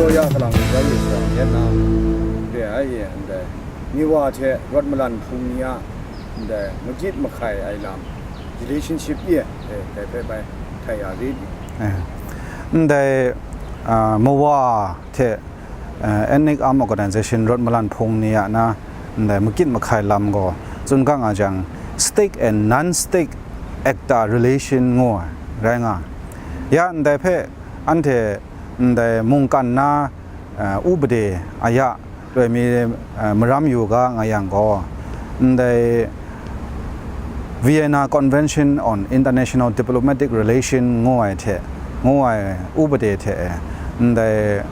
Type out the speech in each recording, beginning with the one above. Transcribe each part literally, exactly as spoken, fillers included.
Ya galang rai yu sa, yan na, re ai e, ndai, miwa hte rawt malan hpung ni a, ndai, magit mahkai ai lam, relationship e, e, dai hpe bai htai ya rit. Eh, ndai, ah, mawa hte, eh, Ethnic Arm Organization rawt malan hpung ni a na, ndai, magit mahkai lam gaw, tsun ga nga jang, state and non-state actor relation ngu ai, rai nga. Ya, ndai hpe, anhte, ndai mungkan na, eh, upade aya loi mi, eh, maram yu ga nga yang gaw, ndai Vienna Convention on International Diplomatic Relation ngu ai hte, ngu ai upade hte, ndai,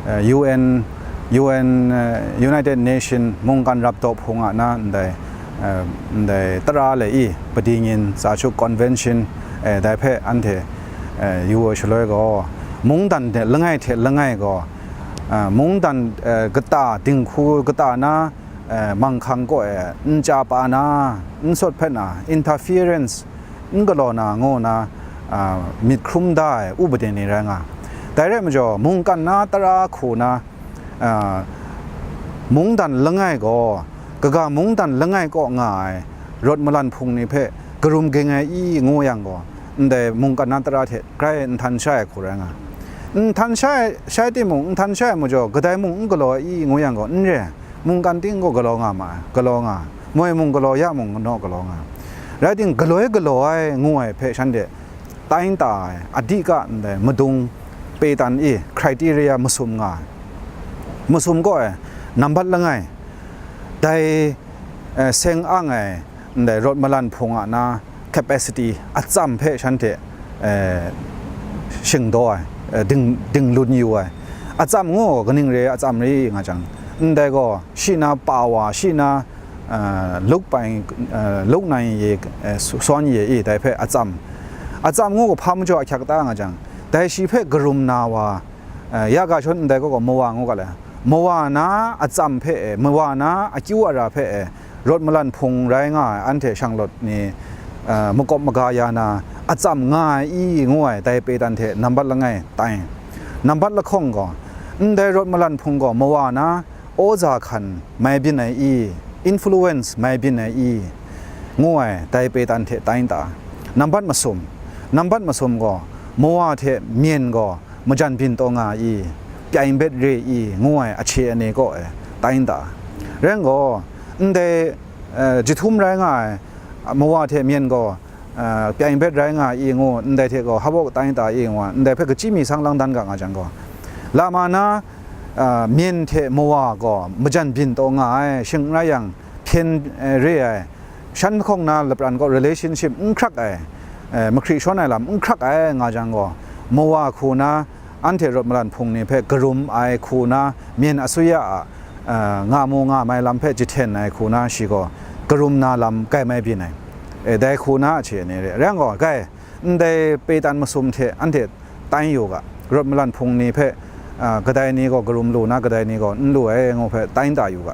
eh, U N, U N, eh, United Nation mungkan rap daw hpung a na ndai, eh, ndai tara le i, Padi Ngin Tsa Chuk Convention, eh, dai hpe anhte, eh, yu ai shaloi gaw, mungdan hte langai hte langai gaw, eh, mungdan, eh, kata, dinghku kata na, eh, manghkang kaw e n chya pa na, n sawt hpet na, interference n galaw na ngu na, ah, myit hkrum da ai upade ni rai nga. Dai rai majaw, mungkan na tara hku na, ah, mungdan langai gaw, kaga mungdan langai kaw nga ai rawt malan hpung ni hpe karum ging ai i ngu yang gaw, ndai mungkan na tara hte grai n htan sha ai hku rai nga. N htan sha ai, shai timung, n htan sha ai majaw, kadai mung n galaw ai i ngu yang gaw, n re, mungkan ting gaw galaw nga ma ai, galaw nga ai, moi mung galaw, ya mung naw galaw nga ai. Rai ting, galoi galaw ai ngu ai hpe shanhte tai n ta ai, adika ndai madung petan i criteria masum nga ai. Masum kaw e, nambat langai, dai, eh, seng ang ai ndai rawt malan hpung a na capacity atsam hpe shanhte, eh, shingdaw ai, eh, ding, dinglun yu ai. Atsam ngu gaw kaning re ai atsam rai nga jang, ndai gaw shi na pa wa, shi na, eh, luk pai, eh, luk nai ye, eh, su-, suan ye i, dai hpe atsam, atsam ngu gaw hpa majaw ahkyak ta nga jang, dai shi hpe karum na wa, eh, ya ga shawn ndai gaw gaw mawa ngu ga le. Mawa na atsam hpe e, mawa na akyu ara hpe e, rawt malan hpung rai nga ai anhte shanglawt ni, eh, makawp maga ya na, atsam nga ai i ngu ai dai petan hte nambat langai tai. Nambat lahkawng gaw, ndai rawt malan hpung gaw mawa na awza hkan mai byin ai i, influence mai byin ai i, ngu ai dai petan hte tai n ta? Nambat masum, nambat masum gaw, mawa hte myen gaw majan byin taw nga i, pyai n bet re i, ngu ai ahche ane kaw e tai n ta? Rai gaw, ndai, eh, jahtum rai nga ai mawa hte myen gaw, eh, pyai n bet rai nga i ngu, ndai hte gaw hap awk tai n ta i ngu, ndai hpe kachyi mi sang lang dan ga nga jang gaw, lama na, eh, myen hte mawa gaw majan byin taw nga ai, shing n rai yang, hpyen, eh, re ai, shan lahkawng na lapran gaw relationship n hkrak ai, eh, mahkri shawn ai lam n hkrak ai nga jang gaw, mawa hku na, anhte rawt malan hpung ni hpe karum ai hku na, myen asuya a, eh, nga mu nga mai lam hpe jahten ai hku na, shi gaw karum na lam kai mai byin ai. E, dai hku na ahte ni re, rai yang gaw, kai, ndai petan masum hte anhte tai yu ga, rawt malan hpung ni hpe, ah, kadai ni gaw karum lu na, kadai ni gaw n lu ai ngu hpe tai n ta yu ga.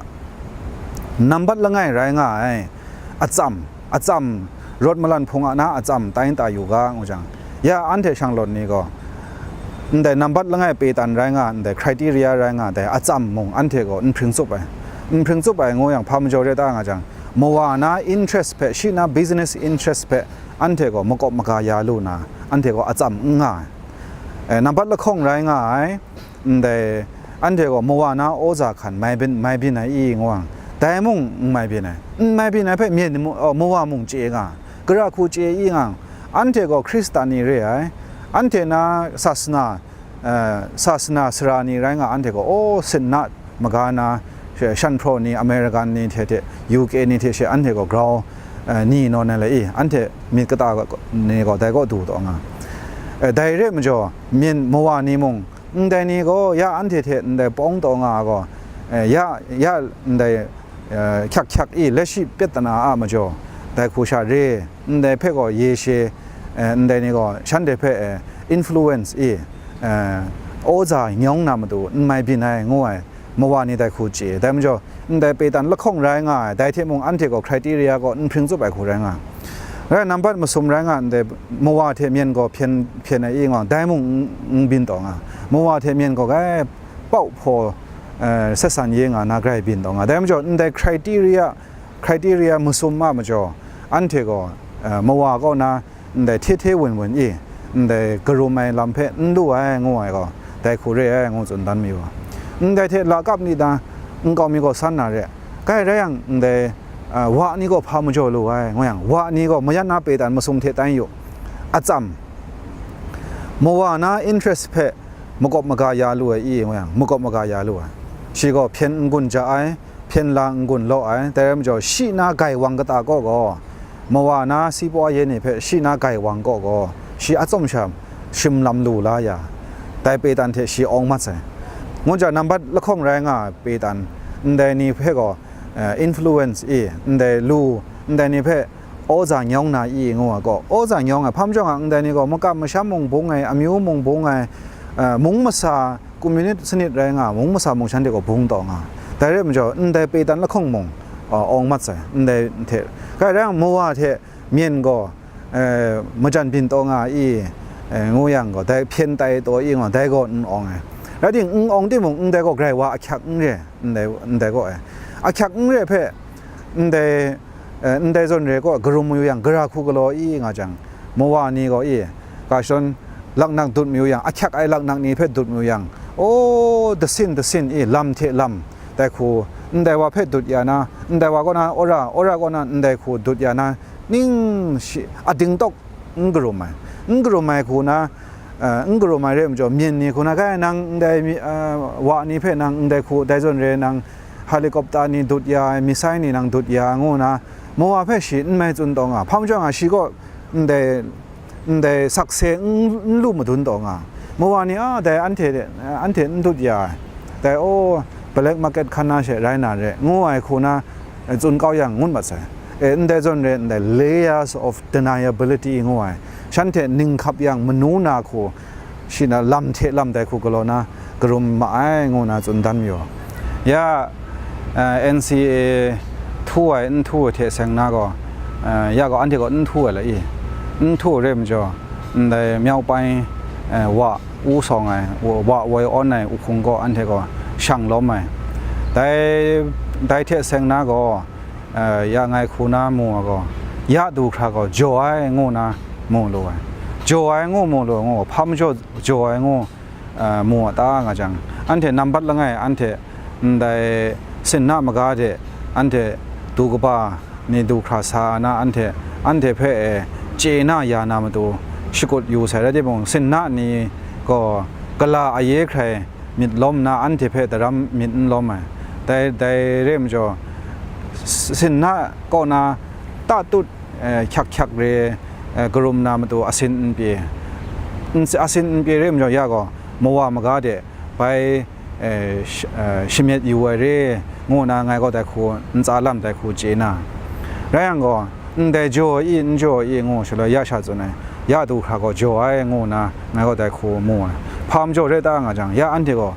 Nambat langai rai nga ai, atsam, atsam, rawt malan hpung a na atsam tai n ta yu ga, ngu jang, ya anhte shanglawt ni gaw, ndai nambat langai petan rai nga, ndai criteria rai nga, dai atsam mung anhte gaw n hpring tsup ai. N hpring tsup ai ngu yang, hpa majaw re ta nga jang, mawa na interest hpe, shi na business interest hpe, anhte gaw makawp maga ya lu na, anhte gaw atsam n nga ai. Eh, nambat lahkawng rai nga ai, ndai, anhte gaw mawa na awza hkan mai byin, mai byin ai i ngu yang, dai mung n mai byin ai. N mai byin ai hpe myen mu-, oh, mawa mung chye nga, gara hku chye i nga, anhte gaw Hkristan ni re ai, anhte na sasana, eh, sasana sara ni rai nga, anhte gaw, aw, sinna maga na, shan hpraw ni, American ni hte hte, U K ni hte she anhte gaw grau, eh, ni nawn ai le i, anhte myit kata ni gaw dai kaw du taw nga. Eh, dai re majaw, myen mawa ni mung, ndai ni gaw ya anhte hte ndai pawng taw nga ai gaw, eh, ya, ya ndai, eh, hkyak hkyak i, leshi pyatana a majaw, dai hku sha re, ndai hpe gaw ye she, eh, ndai ni gaw shanhte hpe, eh, influence i, eh, awza nyawng na matu n mai byin ai, ngu ai, mawa ni dai hku chye. Dai majaw, ndai petan lahkawng rai nga ai, dai hte mung anhte gaw criteria gaw n hpring tsup ai hku rai nga. Rai, nambat masum rai nga, ndai mawa hte myen gaw hpyen, hpyen ai i nga, dai mung n, n byin taw nga. Mawa hte myen gaw, gai, pau hpaw, eh, set san ye nga na grai byin taw nga. Dai majaw, ndai criteria, criteria masum a majaw, anhte gaw, eh, mawa kaw na ndai hte hte wun wun i, ndai karum ai lam hpe n lu ai ngu ai gaw, dai hku re ai ngu tsun dan mayu. Ndai hte lakap ni ta, nkau mi gaw san na re, kai rai yang, ndai, eh, wa ni gaw hpa majaw lu ai ngu yang, wa ni gaw mayan na petan masum hte tai yu, atsam, mawa na interest hpe makawp maga ya lu ai i ngu yang, makawp maga ya lu ai. Shi gaw hpyen n-gun ja ai, hpyen la n-gun law ai, dai rai majaw, shi na gaiwang kata kaw gaw, mawa na si pawya ni hpe shi na gaiwang kaw gaw, shi atsawm sha shim lam lu la ya, dai petan hte shi awng mat sai. Ngu ja, nambat lahkawng rai nga ai petan, ndai ni hpe gaw, eh, influence i, ndai lu, ndai ni hpe, aw za nyawng na i ngu ai gaw, aw za nyawng ai, hpa majaw nga ndai ni gaw makam masham mung bung ai, amyu mung bung ai, eh, mung masa, communist sanit rai nga, mung masa mung shanhte gaw bung taw nga. Dai rai majaw, ndai petan lahkawng mung, eh, awng mat sai, ndai hte. Kai rai yang, mawa hte myen gaw, eh, majan byin taw nga i, eh, ngu yang gaw, dai hpyen tai taw i ngu, dai gaw n awng ai. Rai ting, n awng timung, ndai gaw grai wa ahkyak n re, ndai, ndai gaw ai. Ahkyak n re hpe, ndai, eh, ndai zawn re gaw, karum mayu yang, gara hku galaw i nga jang, mawa ni gaw i, ga shadawn laknak dut mayu yang, ahkyak ai laknak ni hpe dut mayu yang, o, dasin dasin i, lam hte lam, dai hku, ndai wa hpe dut ya na, ndai wa kaw na, ora, ora kaw na, ndai hku dut ya na, ning shi, ading tawk n karum ai, n karum ai hku na, eh, n karum ai re majaw, myen ni hku na, kai nang ndai mi, eh, wa ni hpe nang ndai hku, dai zawn re nang helicopter ni dut ya ai, missile ni nang dut ya ai ngu na, mawa hpe shi n mai tsun taw nga, hpa majaw nga shi gaw ndai, ndai sakse n, n lu madun taw nga, mawa ni a, dai anhte, anhte n dut ya ai, dai, aw, black market hkan na she rai na re, ngu ai hku na, eh, tsun kau yang ngut mat sai. E, ndai zawn re, ndai layers of deniability ngu ai, shanhte ning hkap yang manu na hku, shi na lam hte lam dai hku galaw na, karum ma ai ngu na tsun dan mayu. Ya, eh, N C A htu ai, n htu ai hte seng na gaw, eh, ya gaw anhte gaw n htu ai la i, n htu ai re majaw, ndai myau pai, eh, wa, u sawng ai, wa, wa woi awn ai uhkung gaw anhte gaw shang lawm ai. Dai, dai hte seng na gaw, eh, ya ngai hku na mu ai gaw, ya du hkra gaw jaw ai ngu na mu lu ai. Jaw ai ngu mu lu ai ngu, hpa majaw jaw ai ngu, eh, mu a ta nga jang, anhte nambat langai, anhte ndai sinna maga de, anhte du kaba ni du hkra sa na, anhte, anhte hpe e chye na ya na matu shakut yu sai rai timung, sinna ni gaw gala aye hkrai myit lawm nna, anhte hpe daram myit n lawm ai. Dai, dai re majaw, s-, sinna kaw na tatut, eh, hkyak hkyak re, eh, karum na matu asin n pyi, n-, asin n pyi re majaw, ya gaw mawa maga de bai, eh, sh-, eh, shamyet yu ai re, ngu na ngai gaw dai hku ntsa lam dai hku chye na. Rai yang gaw, ndai jaw i, n jaw i, ngu shaloi ya sha tsun ai, ya du hkra gaw jaw ai, ngu na ngai gaw dai hku mu ai. Hpa majaw rai ta nga jang, ya anhte gaw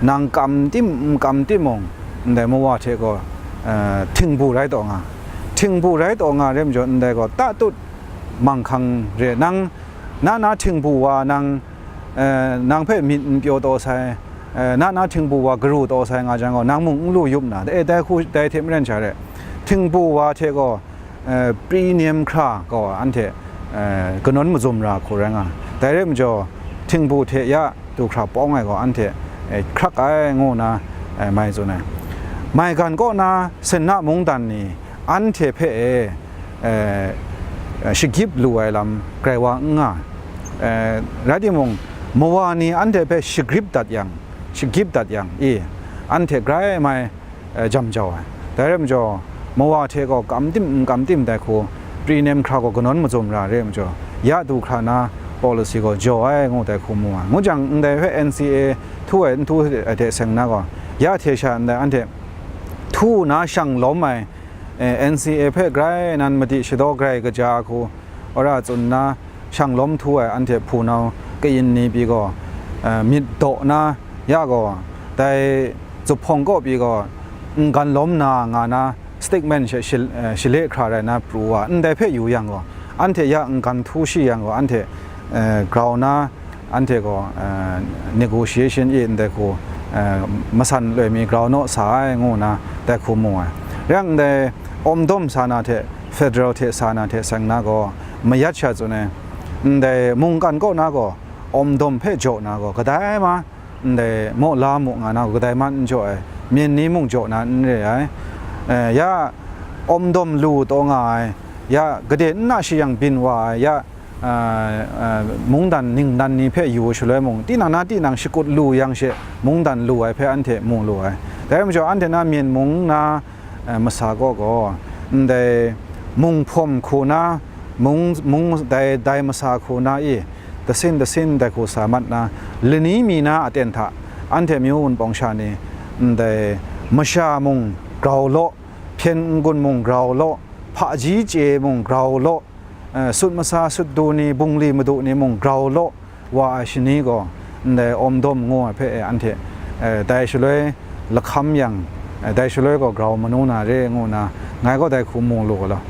nang kam tim, n kam timung, ndai mawa hte gaw, eh, htingbu rai taw nga. Htingbu rai taw nga re majaw, ndai gaw tatut manghkang re, nang, na na htingbu wa nang, eh, nang hpe myit n pyaw taw sai, eh, na na htingbu wa garu taw sai nga jang gaw, nang mung n lu yup na, e, dai hku, dai hte maren sha re, htingbu wa hte gaw, eh, pri nem hkra gaw anhte, eh, kanawn mazum ra hku rai nga. Dai rai majaw, htingbu hte ya du hkra pawng ai gaw anhte, eh, hkrak ai ngu na, eh, mai tsun ai. Maigan kaw na sinna mungdan ni anhte hpe e, eh, shagip lu ai lam grai wa n nga. Eh, rai timung, mawa ni anhte hpe shagrip dat yang, shagip dat yang e, anhte grai mai, eh, jam jau ai. Dai rai majaw, mawa hte gaw kam tim n kam tim dai hku, pri nem hkra gaw kanawn mazum ra re ai majaw, ya du hkra na policy gaw jaw ai ngu dai hku mu ai. Ngu jang, ndai hpe N C A htu ai nhtu hte seng na gaw, ya hte sha ndai anhte htu na shang lawm ai, eh, N C A hpe grai nan madi shadaw grai kaja hku, wora tsun nna, shang lawm htu ai anhte hpunau kayin ni pyi gaw, eh, myit daw na, ya gaw, dai zuphpawng kaw pyi gaw, n gan lawm na nga na, statement she shil-, eh, shile hkra rai na pru wa, ndai hpe yu yang gaw, anhte ya n gan htu shi yang gaw, anhte, eh, grau na, anhte gaw, eh, negotiation e ndai hku, eh, masan loi mi grau naw sa ai ngu na dai hku mu ai. Rai yang ndai Awmdawm sa na hte Federal hte sa na hte seng na gaw mayat sha tsun ai, ndai mungkan kaw na gaw Awmdawm hpe jaw na gaw kadai ma, ndai maw la mu nga na gaw kadai ma n jaw ai, myen ni mung jaw na n re ai. Eh, ya Awmdawm lu taw nga ai, ya gade nna shi yang byin wa ai, ya, ah, ah, mungdan ningnan ni hpe yu shaloi mung, tinang na tinang shakut lu yang she mungdan lu ai hpe anhte mu lu ai. Dai majaw anhte na myen mung na, eh, masa kaw gaw, ndai mung hpawm hku na, mung, mung dai, dai masa hku na i, dasin dasin dai hku sa mat na, lani mi na aten hta, anhte myu wunpawng sha ni, ndai masha mung grau law, hpyen n-gun mung grau law, hpaji chye mung grau law, eh, sut masa sut du ni, bungli madu ni mung grau law wa ai shani gaw, ndai Awmdawm ngu ai hpe e anhte, eh, dai shaloi lahkam yang, eh, dai shaloi gaw grau manu na re ngu na, ngai gaw dai hku mu lu ga law.